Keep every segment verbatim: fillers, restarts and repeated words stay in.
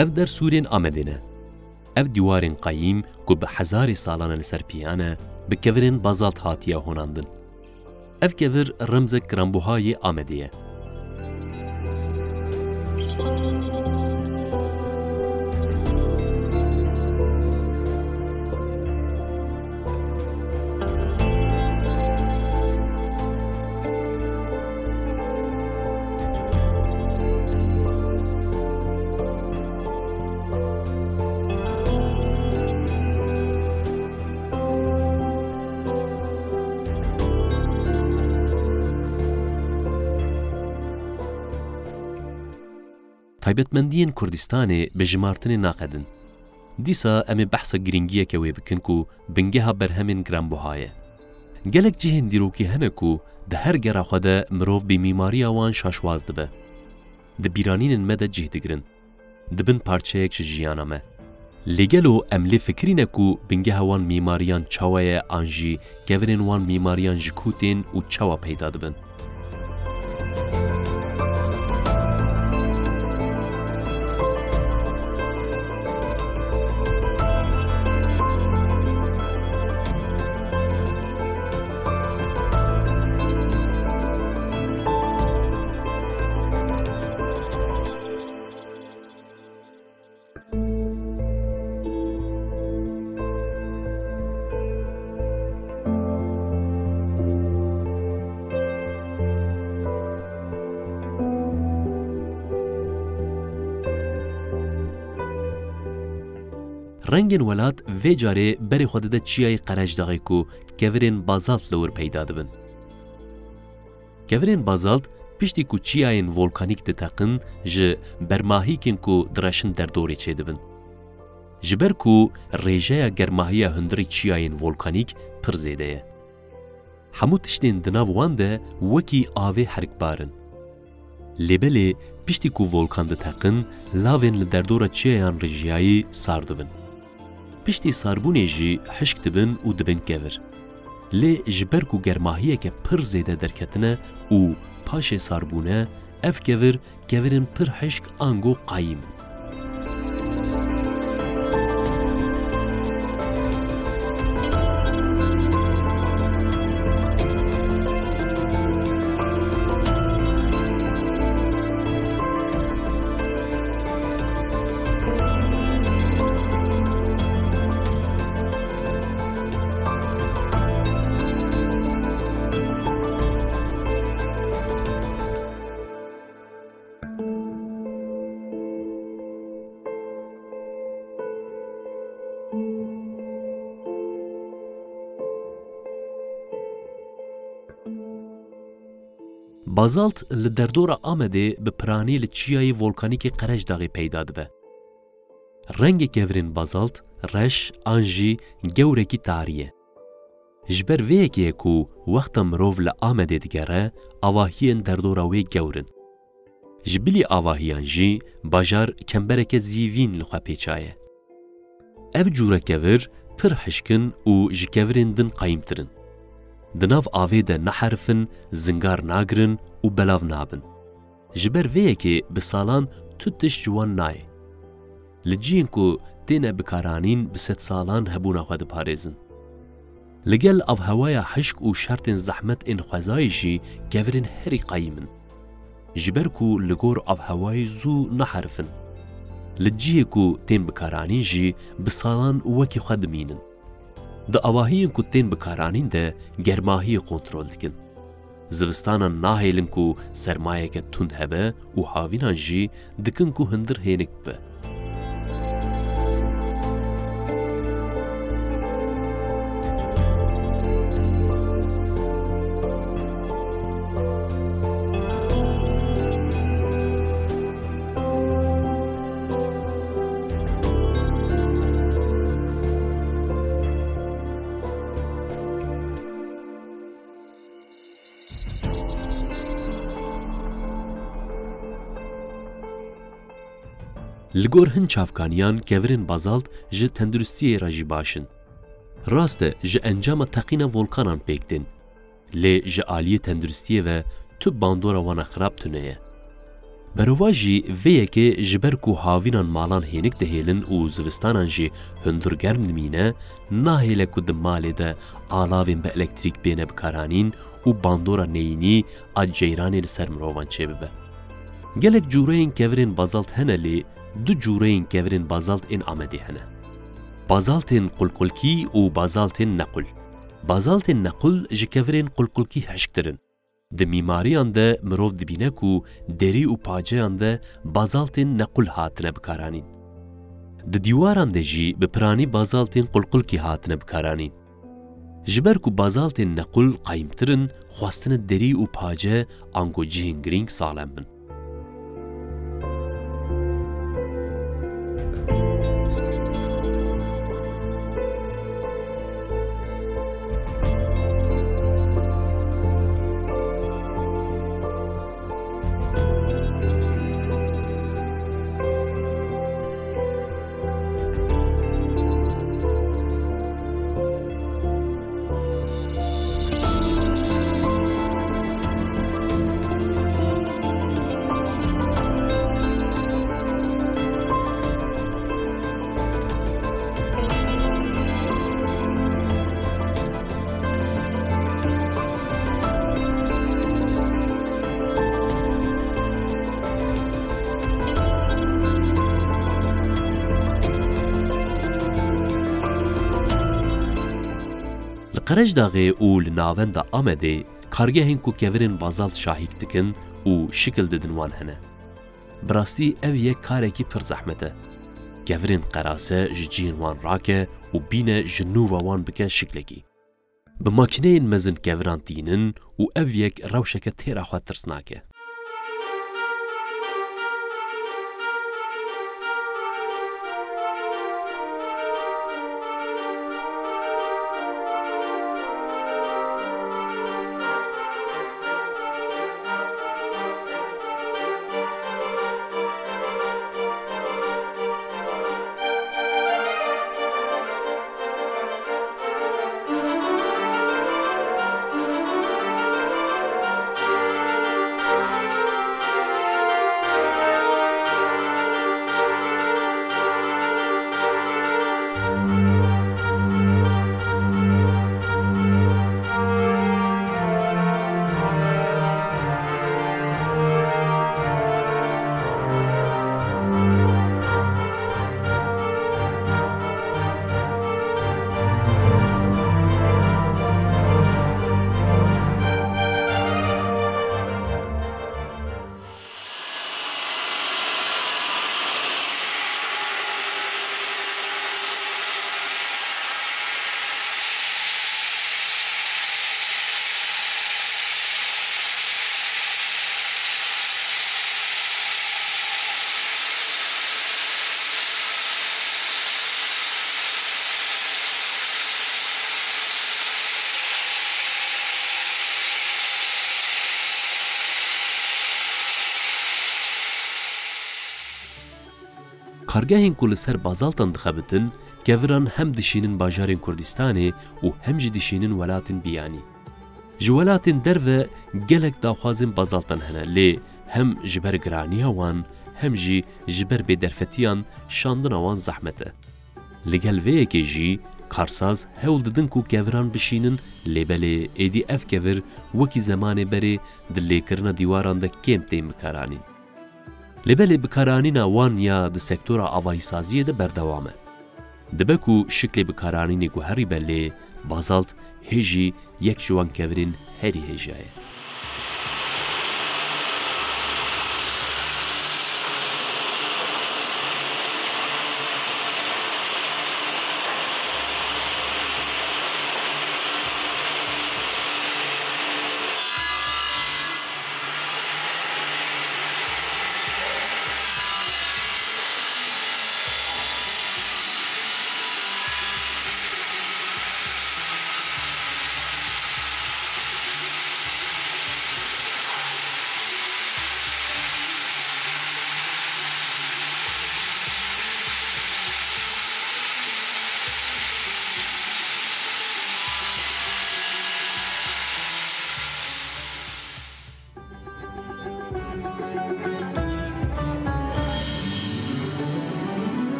Ev der sûrên Amedê ne. Ev dîwarên qayîm ku bi hezarê salan e li ser piya ne, bi kevirên bazalt hatiye honandin. Ev kevir remzek giranbuha yê Amedê ye. Taybetmendiyên Kurdistanê bi jimartinê naqedin. Dîsa em ê behsa girîngiyeke wê bikin ku bingeha berhemên giranbuha ye. Gelek cihên dîrokî hene ku di her gera xwe de mirov bi mîmariya wan şaşwaz dibe. Di bîranînên me de cih digirin. Dibin parçeyek ji jiyana me. Lê gelo em lê fikirîne ku bingeha wan mîmariyan çawa ye an jî kevirên wan mîmariyan ji ku tên û çawa peyda dibin? Rengên welat vê carê berê xwe dide çiyayê Qerejdaxê ku kevirên bazalt li wir peyda dibin. Kevirên bazalt piştî ku çiyayên volkanîk diteqin, ji bermahîkên ku direşin derdorê çêdibin. Ji ber ku rêjeya germahiya hundirê çiyayên volkanîk pir zêde ye. Hemû tiştên di nav wan de wekî avê herikbar in. Lê belê piştî ku volkan diteqin, lavên li derdora çiyayan rijiyayî sar dibin. Piştî sarbûnê jî hişk dibin û dibin kevir. Lê ji ber ku germahiyeke pir zêde derketine û paşê sarbûne, ev kevir, kevirên pir hişk ango qayîm in. Bazalt li derdora Amedê bi piranî li çiyayê volkanîkê Qerejdaxê peyda dibe. Rengê kevirên bazalt reş an jî gewrekî tarî ye. Ji ber vê yekê ye ku wexta mirov li Amedê digere, avahiyên derdora wê gewr in. Ji bilî avahiyan jî bajar kembereke zîvîn li xwe pêçaye. Ev cûre kevir pir hişk in û ji kevirên din qayîmtir in. Di nav avê de naherifin, zingar nagirin û belav nabin. Ji ber vê yekê bi salan tu tişt ji wan nayê. Li cihên ku têne bikaranîn bi sedsalan hebûna xwe diparêzin. Li gel avhewaya hişk û şertên zehmet ên xwezayê jî kevirên herî qeyîm in. Ji ber ku li gor avhewayê zû naherifin. Li cihê ku tên bikaranîn jî bi salan wekî xwe dimînin. Di avahiyên ku tên bikaranîn de germahiyê kontrol dikin. Zivistanan nahêlin ku sermayeke tund hebe û havînan jî dikin ku hundir hênik bibe. Li gor hin çavkaniyan kevirên bazalt ji tenduristiyê re jî baş in. Rast e, ji encama teqîna volkanan pêk tên. Lê ji aliyê tenduristiyê ve tu bandora wana xirab tune ye. Berova jî vê yekê ji ber ku havînan malan hênik dihêlin û zivistanan jî hundir germ dimîne, nahêle ku di malê de alavên bi elektrîk bêne bikaranîn û bandora neyînî a ceyranê li ser mirovan çêbibe. Gelek cûreyên kevirên bazalt hene lê du cûreyên kevirên bazalt ên Amedê hene. Bazaltên qulqulkî û bazaltên nequl. Bazaltên nequl ji kevirên qulqulkî hişktir in. Di mîmariyan de mirov dibîne ku derî û paceyan de bazaltên nequl hatine bikaranîn. Di dîwaran de jî bi piranî bazaltên qulqulkî hatine bikaranîn. Ji ber ku bazaltên nequl qeyîmtir in, xwestine derî û pace ango cihên girîng saxlem bin. Li Qerejdaxê û li navenda Amedê kargehên ku kevirên bazalt şahîk dikin û şikil didin wan hene. Bi rastî ev yek karekî pir zehmet e. Kevirên qerase ji cihên wan rake û bîne ji nû ve wan bike şiklekî. Bi makîneyên mezin keviran tînin û ev yek rewşeke têra xwe tirsnak e. Kargehên ku li ser bazaltan dixebitin, keviran hem dişînin bajarên Kurdistanê û hem jî dişînin welatên biyanî. Ji welatên derve gelek daxwazên bazaltan hene, lê hem ji ber giraniya wan, hem jî ji ber bêderfetiyan şandina wan zehmet e. Li gel vê yekê jî karsaz hewl didin ku keviran bişînin, lê belê êdî ev kevir wekî zemanê berê di lêkirina dîwaran de kêm tên bikaranîn. Lê belê bikaranîna wan ya di sektora avahîsaziyê de berdewam e. Dibe ku şiklê bikaranînê guherîbe, lê bazalt hê jî yek ji wan kevirên herî hêja ye.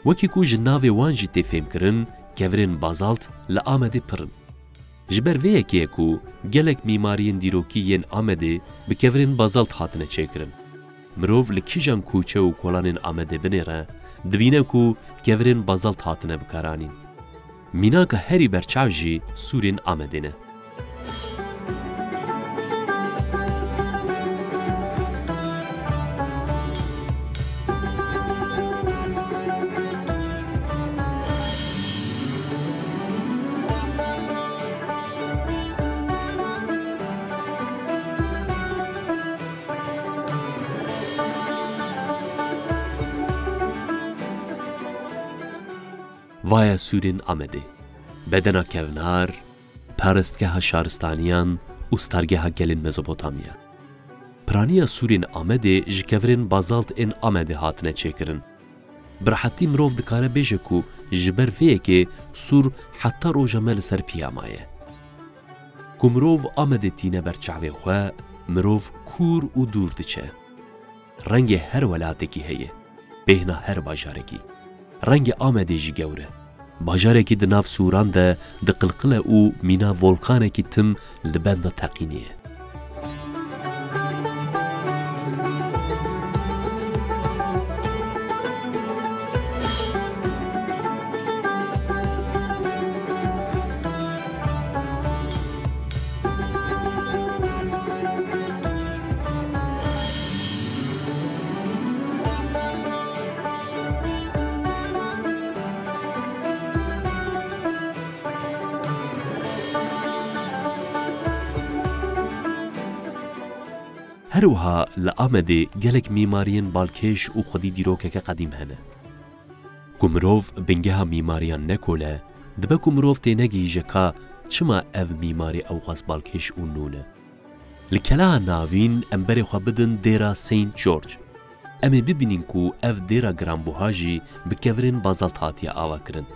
Wekî ku ji navê wan jî tê fêmkirin, kevirên bazalt li Amedê pir in. Ji ber vê yekê ye ku gelek mîmariyên dîrokî yên Amedê bi kevirên bazalt hatine çêkirin. Mirov li kîjan kûçe û kolanên Amedê binêre, dibîne ku kevirên bazalt hatine bikaranîn. Mînaka herî berçav jî sûrên Amedê ne. Vaya sûrên Amedê, bedena kevnar, paristgeha şaristaniyan û stargeha gelên Mezopotamya. Piraniya sûrên Amedê ji kevirên bazalt ên Amedê hatine çêkirin. Bi rehetî mirov dikare bêje ku ji ber vê yekê sûr heta roja me li ser piya maye. Ku mirov Amedê tîne ber çavê xwe, mirov kûr û dûr diçe. Rengê her welatekî heye, bêhna her bajarekî. Rengê Amedê jî gewr e. Bajarekî di nav sûran de diqilqile û mîna volkanekî tim li benda teqînê ye. Her wiha li Amedê gelek mîmariyên balkêş û xwedî dîrokeke qedîm hene. Ku mirov bingeha mîmariyan nekole, dibe ku mirov tênegihîje ka çima ev mîmarî ewqas balkêş û nû ne. Li Keleha Navîn em berê xwe bidin dêra Saint George. Em ê bibînin ku ev dêra giranbuha jî bi kevirên bazalt hatiye avakirin.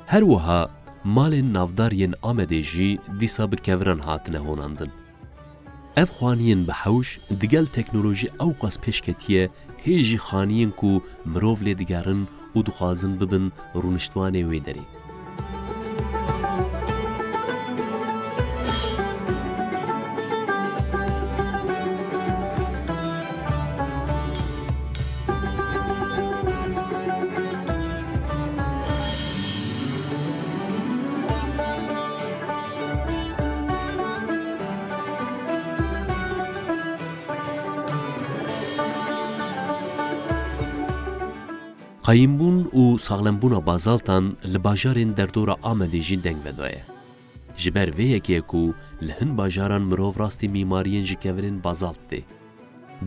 Her wiha malên navdar yên Amedê jî dîsa bi keviran hatine honandin. Ev xaniyên bi hewş digel teknolojî ewqas pêş ketiye, hê jî xaniyên ku mirov lê digerin û dixwazin bibin rûniştvanê wê derê. Qayîmbûn û saxlembûna bazaltan li bajarên derdora Amedê jî deng vedaye. Ji ber vê yekê ye ku li hin bajaran mirov rastî mîmariyên ji kevirên bazalt tê.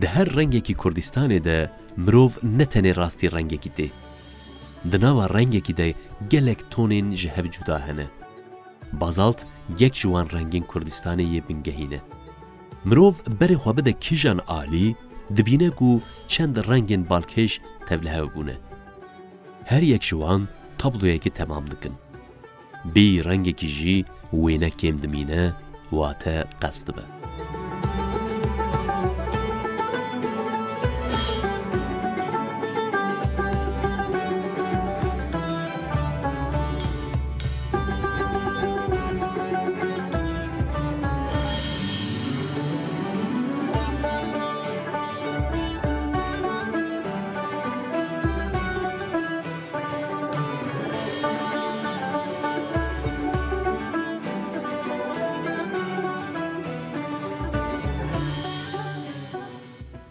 Di her rengekî Kurdistanê de mirov ne tenê rastî rengekî tê. Di nava rengekî de gelek tonên ji hev cuda hene. Bazalt yek ji wan rengên Kurdistanê yê bingehî ne. Mirov berê xwe bide kîjan alî, dibîne ku çend rengên balkêş tevlihev bûne. Her yek ji wan tabloyekê temam dikin. Bêyî rengekî jî wêne kêm dimîne, wate qels dibe.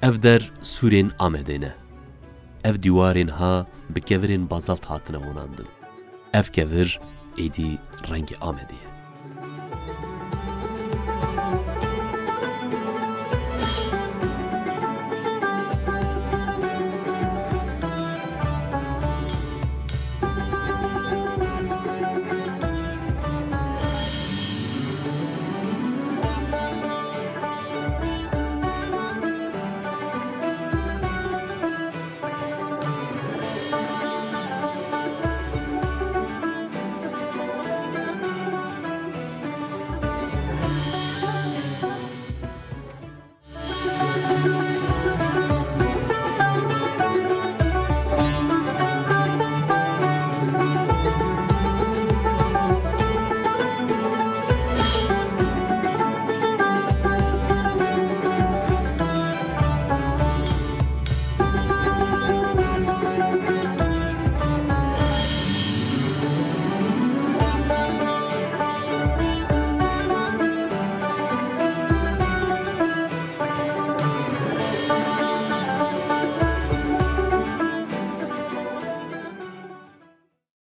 Ev der sûrên Amedê ne. Ev dîwarên ha bi kevirên bazalt hatine honandin. Ev kevir êdî rengê Amedê ye.